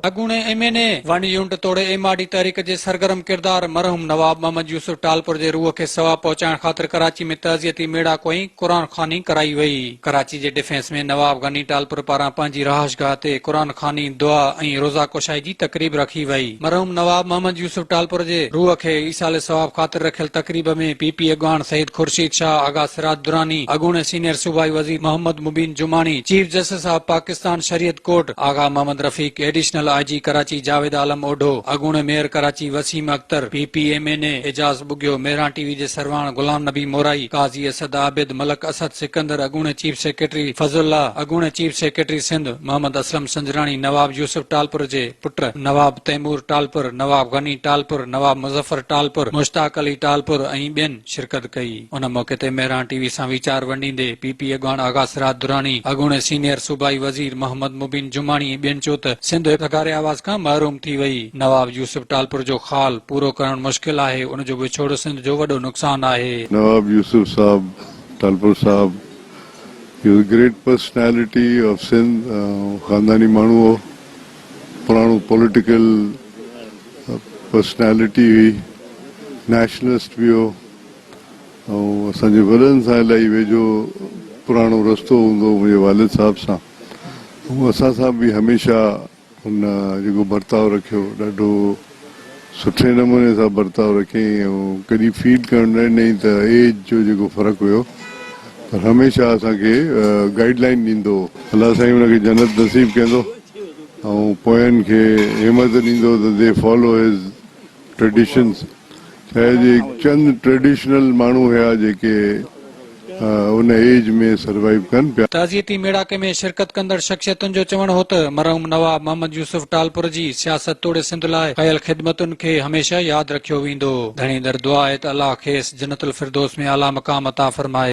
اڳوڻي M N A, one unit توڙي M R D تحريڪ جي سرگرم ڪردار مرحوم نواب محمد يوسف ٽالپر جي روح کي ثواب پهچائڻ خاطر ڪراچي ۾ تعزيتي ميڙاڪو ۽ قرآن خواني ڪرائي وئي. ڪراچي جي ڊفينس ۾ نواب غني ٽالپر پاران پنهنجي رهائشگاهه تي قرآن خواني، دعا ۽ روزه ڪشائي جي تقريب رکي وئي. مرحوم نواب محمد يوسف ٽالپر جي روح کي ايصال ثواب خاطر رکيل تقريب ۾ پي پي اڳواڻ سيد خورشيد شاهه، آغا سراج دراني، اڳوڻي سينيئر صوبائي وزير Muhammad Mubeen Jamani, chief justice of Pakistan Shariat court Agha Muhammad Rafiq, additional I G Karachi Javed Alam Odho, اڳوڻي mayor Karachi Waseem Akhtar, P P M N A Ejaz Bughio, Mehran T V جي سرواڻ غلام نبي مورائي، قاضي اسد عابد، ملڪ اسد سڪندر، اڳوڻي chief secretary فضل الله، اڳوڻي chief secretary Sindh Muhammad Aslam Sanjrani, Nawab Yusuf Talpur جي پٽ نواب تيمور ٽالپر، نواب غني ٽالپر، نواب مظفر ٽالپر، مشتاق علي ٽالپر ۽ ٻين شرڪت ڪئي. ان موقعي تي مهراڻ ٽي وي سان ويچار ونڊيندي پي پي اڳواڻ آغا سراج دراني، اڳوڻي سينيئر صوبائي وزير محمد مبين جماڻي ۽ ٻين چيو ته سنڌ هڪ سگهاري آواز کان محروم ٿي وئي، نواب يوسف ٽالپر جو خال پورو ڪرڻ مشڪل آهي، ان جو وڇوڙو سنڌ جو وڏو نقصان آهي. نواب يوسف صاحب ٽالپر صاحب he was great personality of Sindh خانداني ماڻهو هو پراڻو پوليٽيڪل پرسنالٽي هئي نيشنلسٽ به هو. ۽ اسان جي وڏن سان الاهي ويجهو پراڻو رستو هوندو هو منهنجي والد صاحب سان ۽ اسان سان به هميشه هن جيڪو برتاء رکيو ڏاڍو سٺي نموني سان برتاء رکيائين ۽ ڪڏهن فيل ڪرڻ نه ڏنائين ته ايج جو جيڪو فرق هيو پر هميشه اسان کي گائيڊ لائين ڏيندو هو. الله سائين ان کي جنت نصيب ڪندو ۽ پوين کي همت ڏيندو ته the follow his traditions شايد اهي چند ٽريڊيشنل ماڻهو هيا جيڪي ان ايج ۾ سروائيو ڪن پيا. تعزيتي ميڙاڪي ۾ شرڪت ڪندڙ شخصيتن جو چوڻ هو ته مرحوم نواب محمد يوسف ٽالپر جي سياست توڙي سنڌ لاء ڪيل خدمتن کي هميشه ياد رکيو ويندو. ڌڻي در دعا آهي ته الله کيس جنت الفردوس ۾ اعليٰ مقام عطا فرمائي.